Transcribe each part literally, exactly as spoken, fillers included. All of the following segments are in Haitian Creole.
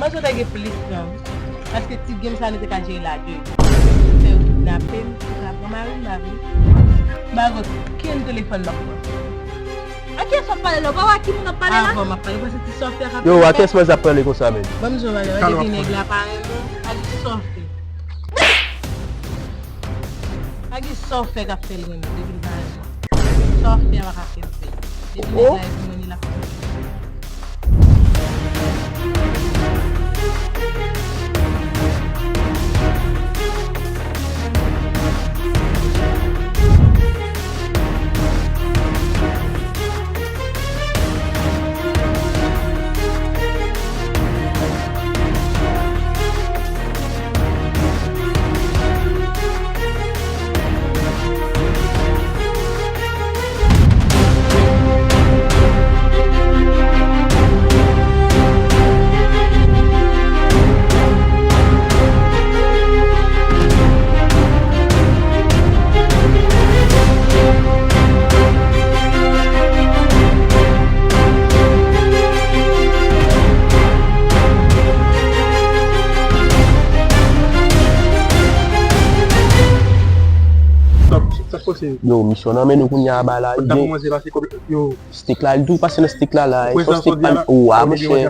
Mwen sot gen plis non. Paske ti game sa nou te ka jere la de. Fè yo kidnape m, yo ka pran mari m, mari m. M pa gen okenn telefòn m ap pran. A kiyès w ap pale la? Ou pa wè a ki moun w ap pale la? Avan m ap pale, ou panse ti sòfè k ap Yo, a kiyès mwen ap pale konsa menm? Ban m di w bagay, ou wè depi nèg la pa renmen w, a di sòfè. Pa gen sa w fè k ap fè l renmen w, depi l pa renmen w. Sa w fè a pa ka fè l fè. Depi nèg la di mwen li la fè l. Yo, misyon nan men nou kounye a ba la. Yo. Stik la, li tou pase nan stik la la. Fò stik pa, wa, monchè.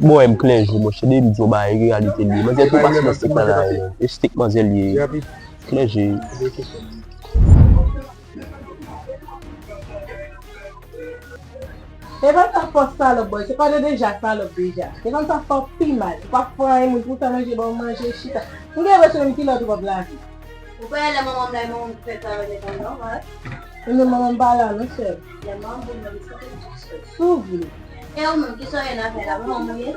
Bon, m klèje, monchè, de m di w ba e reyalite li. Manzè tou pase nan stik la la. E stik manzè li ye. Klèje. E pa sa fò salòp, boy. Se pa de deja salòp deja. Se konn sa fò pi mal. Ou pa fè anyen, moun pou fè manje, ba w manje, chita. M gen enpresyon menm kilòt ou p ap lave. Ou kwè lè manman m la, e manman m ki fè travay nèt an nòmal? Ebyen manman m pa la non, sè. Lè manman m pou mwen, li sòti nan sè. Si w vle. E ou menm, kisa w ye nan afè la? Manman m ou ye?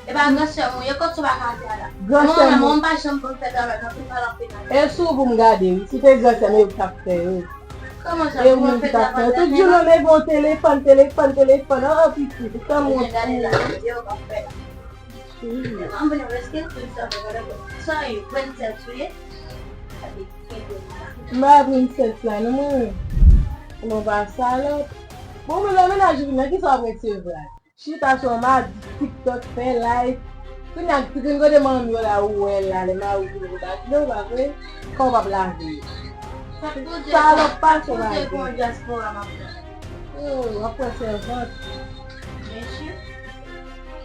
E pa gran sè m ou ye, kot sou pa ka fè la? Gran sè m ou. Manman m pa janm konn fè travay, nan tout mal anpil. E si w pou m gade, wi. Si te gran sè m, e ou k t ap fè yo. Kòman sa, e ou menm ki t ap fè yo. Tout jounen w leve w telefòn, telefòn, telefòn. An, an, pitit, ou tann mwen. Gade la, yo p ap fè la. Wi. An vini, èske tout sa fè gade sa, e Princess ou ye? M pa Princess la, non, mwen. Mwen pa salòp. Bon, men lè mennaj ou vin nan, kisa w ap retire vre? Chita sou yon madi, TikTok, fè live. Kounye a, ti vin kote manmi yo la, ou wè l la, lè mari w vin ou pa vle, ou pa vle. Kò w p ap lave yo. Salòp pa sou madi. Oh, w ap pran sèvant. Byen si.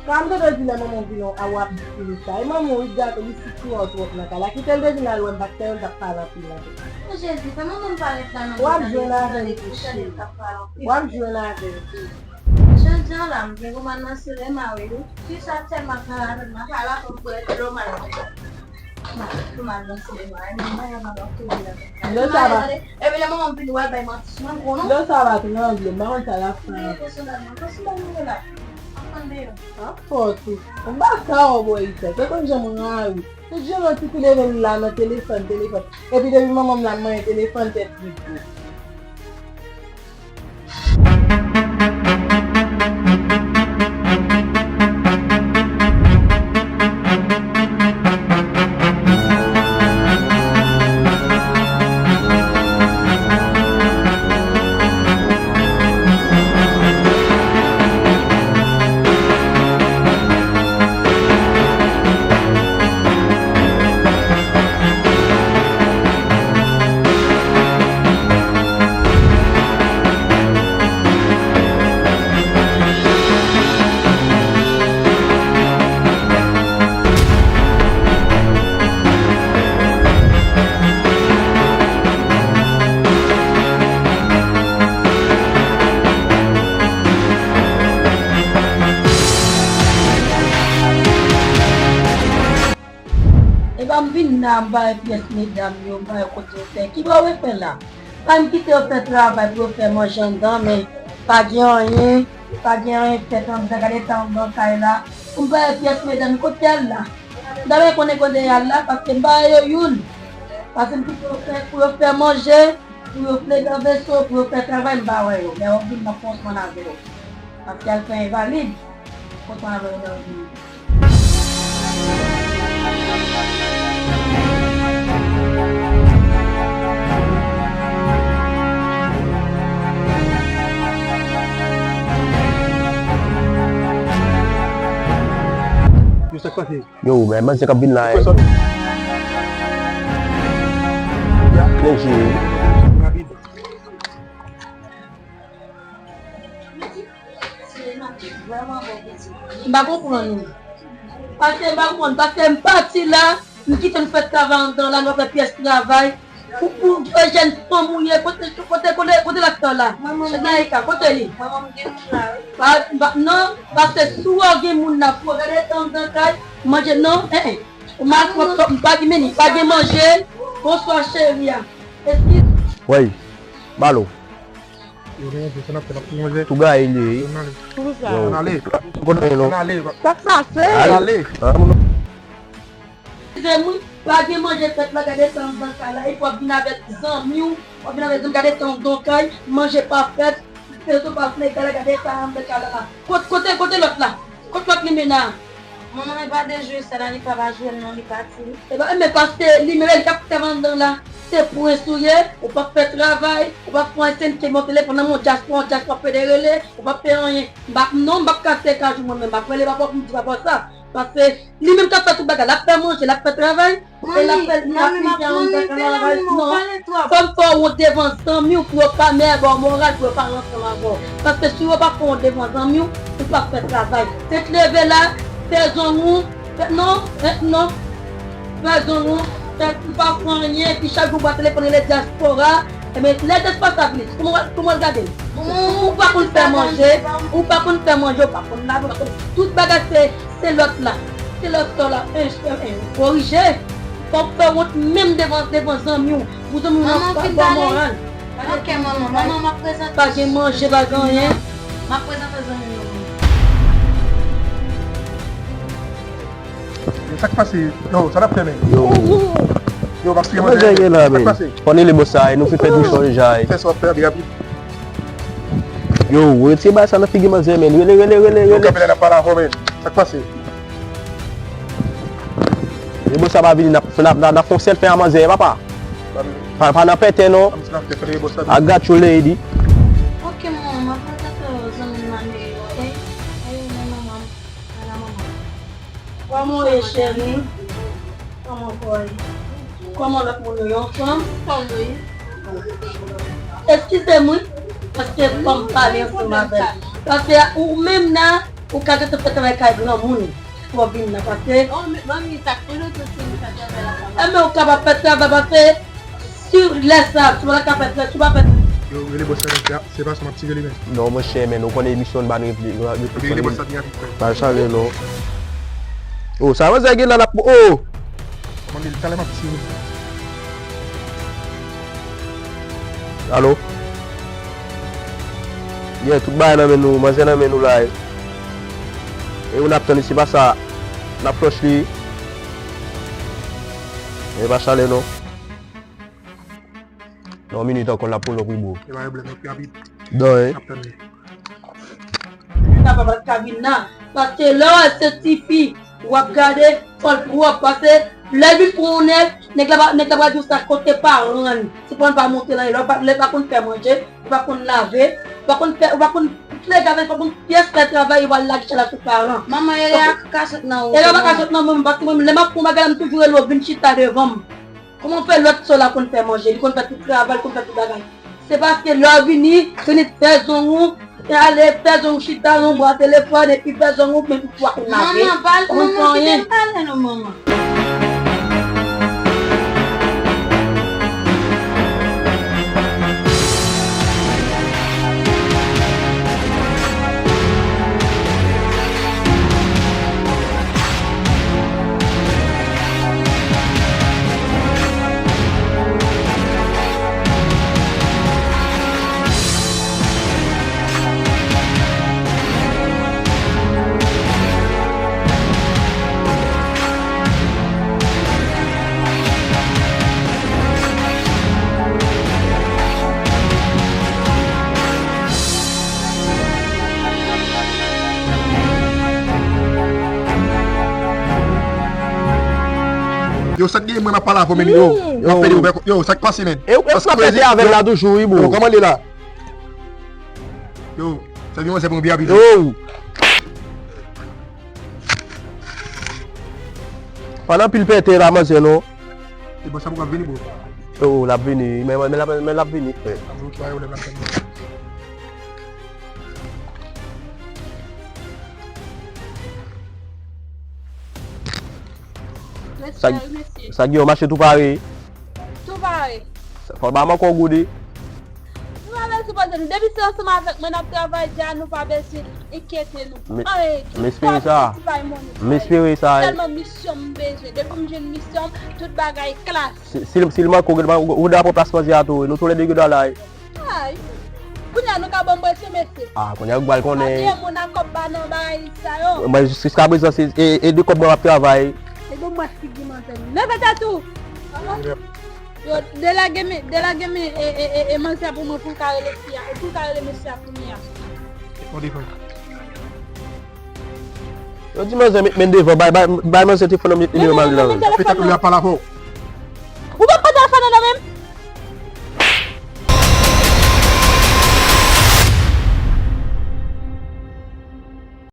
Sa m tande w di lè manman w vin a w ap di li sa. E manman w, li gato, li sikiman w twòp nan kay la. Kite l te vin al wè m, pa t fè yo, l t ap pale anpil nan kay la. O Jezi, fè manman m parèt la non. W ap jwenn avè l tou, cheri. W ap jwenn avè l tou. Jodi a la, m gen pou m al nan sinema wi. Fi sa tèlman pale avè m, m ap pale avè l pou l ret dlo mal. Pou m al nan sinema, e menm mwen, mwen ap touye la. Lè sa va. Epi lè manman m vini, w al bay manti sou mwen, m konnen. Lè sa va tranble, m pa konn sa l ap fè. Mwen pèsonèlman, pèsonèlman, mwen la. Ap konn deyò. Ap fò tou. M pa ka wè bò isit. Se konn jan m rayi. Tout jounen ti fi leve l la nan telefòn, telefòn. Epi depi manman m la, m manyen telefòn tèt li gwo. Epa m vin la, m ba yo pyès medam yo, m ba yo kote yo fè. Kibò yo fè la? Pa m kite yo fè travay pou yo fè manje anndan, men pa gen anyen, pa gen anyen fèt anndan, gade tan anndan kay la. M ba yo pyès medam, kote y al la? M ta renmen konnen kote y al la, paske m pa wè yo youn. Paske m kite yo fè, pou yo fè manje, pou yo plede nan veso, pou yo fè travay, m pa wè yo. Lè yo vin, m ap pran swen avè yo. Paske y al fè envalid, pran swen avè yo lè yo vini. Yo, sa k pase? Yo, men manzè k ap vin la, eh. Nèg jwe. M pa konprann ou. Paske m pa konprann, paske m pati la, m kite nou fè travay anndan la, nou fè pyès travay. Pou, pou jèn fanm ou ye, kote, kote, kote, kote lòt la? Manman, Naika, kote li? Manman, m gen moun la, wi. Pa, pa, non, paske si w gen moun la, pou w gade tan anndan kay, manje non, eh, eh. Ou mal pwòp twòp, m pa gen meni, pa gen manje. Bonswa, cheri a. Eskize. Wey, balo. Yo, nou manje, sa n ap fè, n ap fè manje. Tou gaye li ye. Yo, n ale. Yo, n ale. Kote nou? N ale. Sa k pase? Ale. Ale. Ah, moun. Eskize m wi, pa gen manje fèt la, gade tan anndan kay la, epi w ap vin avèk zanmi w, w ap vin avèk zanmi, gade tan anndan kay, manje pa fèt, rezo pa vle, gade, gade tan anndan kay la la. Kot-, kote, kote lòt la? Kot lòt limena a? Manman, li pa dejwe sa la, li pa va jwe l non, li pati. E ben, men paske li menm, li t ap fè anndan la, se pwens ou ye, ou p ap fè travay, ou p ap fè anyen, se m ki gen yon telefòn nan men w, dyaspora, dyaspora federele, ou p ap fè anyen. M p ap, non, m p ap kase kajou mwen menm, m ap rele papa pou m di papa sa. Paske li menm k ap fè tout bagay, l ap fè manje, l ap fè travay, e l ap fè, l ap fè anndan kay la, non. Fò m fè w wont devan zanmi w pou yo pa mè ba w moral, pou yo pa ansanm avè w. Paske si yo pa fè w wont devan zanmi w, ou p ap fè travay. Se t leve la, fè zong ou, fè, non, fè, non. Fè zong ou, fè, ou pa fè anyen, epi chak jou w ba telefòn rele dyaspora, ebyen, lè dyaspora sa vini, kòman w, kòman w gade? Ou pa konn fè manje, ou pa konn fè manje, ou pa konn lave, ou pa konn, tout bagay se, se lòt la. Se lòt sò la, en, en, en, korije. Fò w fè wont menm devan, devan zanmi w. Pou zanmi w nan pa ba w moral. Ok, manman, manman, m ap prezante. Pa gen manje, pa gen anyen. M ap prezante zanmi yo. Yo, sa k pase? Yo, sa n ap fè, men? Yo. Yo, m ap fè manje. Sa k pase? Fò n rele bòs sa, nou fin fè misyon deja. Fè sa w ap fè, rapid. Yo, retire bagay sa nan figi manzè, men. Rele, rele, rele, rele. Yo, kanpe la, n ap pale avè w, men. Sa k pase? Rele bòs sa pa vini, n ap, n ap, n ap, n ap fè yon sèl fè a manzè, papa. Pa, pa nan pètè, non. I got you, lady. Ok, manman, m ap prezante zanmi m la, men, ok? Hey, hey, manman. Ala manman. Kòman w ye, cheri? Kòman kò w ye? Kòman lòt moun yo, anfòm? Anfòm, wi. Eskize m, wi, paske fò m pale ansanm avè l. Paske ou menm nan, ou ka gentan fè travay kay granmoun pou w vin nan, paske... Oh, men, manmi, sa k pran nou tout fini fè travay la, sa va. Enben, ou kapab fè travay, paske si lè sa, si w pa ka fè travay, si w pa fè... Yo, rele bòs la, se pa sa m ap tire li, men. Non, monchè, men, ou konnen emisyon n ba n reple, reple. Rele bòs la byen rapid, frè. Pa chale, non. Oh, sa manzè gen la, l ap, oh! Kòman li, talè m ap tire. Alo? Yeah, tout bagay nan men nou, manzè nan men nou la, eh. E ou n ap tann li, se pa sa, n ap flòch li. E pa chale, non. Nan yon minit ankò, l ap pull up, wi, bro. E pa yon blèm, pi rapid. Non, eh. N ap tann li. Sa pa, pa ka vin nan. Paske lè w wè se tifi, w ap gade, fò l pwòp. Paske lè l vin pran yon nèg, nèg la pa, nèg la pral di w sa kote paran l. Se pou l pa monte nan li. Lè w pa, lè l pa konn fè manje, ou pa konn lave, ou pa konn fè, ou pa konn pliye gade, ou pa konn pyès fè travay, ou pral lage chala sou paran. Manman, e lè a ka sot nan ou. E lè a pa ka sot nan mwen, paske mwen, lè m ap fè yon bagay la, m toujou rele w vin chita devan m. Kòman w fè lòt sè w la konn fè manje, li konn fè tout travay, li konn fè tout bagay? Se paske lè w vini, vini fè zong ou, e ale fè zong ou chita nan yon bwa telefòn, epi fè zong ou, men ou pa konn lave. Manman, pa, manman, kite m pale non, manman. Yo, sa k gen, mwen, m ap pale avè w, men, yo. M ap pede ouvè, yo, sa k pase, men? E ou, e ou k ap pete avè l la toujou, wi, bro. Yo, kòman l ye la? Yo, sa gen manzè pou yon byen rapid. Yo. Pa nan pil pete la, manzè, non. E bon, sa pou ap vini, bro. Oh, l ap vini. Men, men, men l ap, men l ap vini, frè. Ap vini, twa yo, lè l ap vini. Sa, sa gen yon mache tou pare. Tou pare. Fò ba m ankò goud. Nou pa bezwen poze nou. Depi se ansanm avèk mwen n ap travay, dja nou pa bezwen enkyete nou. M espere sa. M espere sa. Sèlman misyon m bezwen. Depi m jwenn misyon m, tout bagay klas. Si, si, si l manke w, ou, ou, ou dwa pran plas manzè a tou. Nou toulède gen dwa la. Ay. Kounye a nou ka ban m presyon, mesye. Ah, kounye a ou pral konnen. Atire moun ak kòb ba nan bagay sa yo. Mwen, jis-, jiskaprezan, se, e, e de kòb mwen m ap travay. E bon, mwen figi manzè. Leve tèt ou. Yo, delage men, delage men, e, e, e, e manzè a pou mwen, pou l ka rele fi a, pou l ka rele mesye a kounye a. Yo di manzè met men devan, bay, bay, bay manzè telefòn nan, met nimewo m al la. Fè tèt ou lè ap pale avè w. Ou pa pran telefòn nan men m?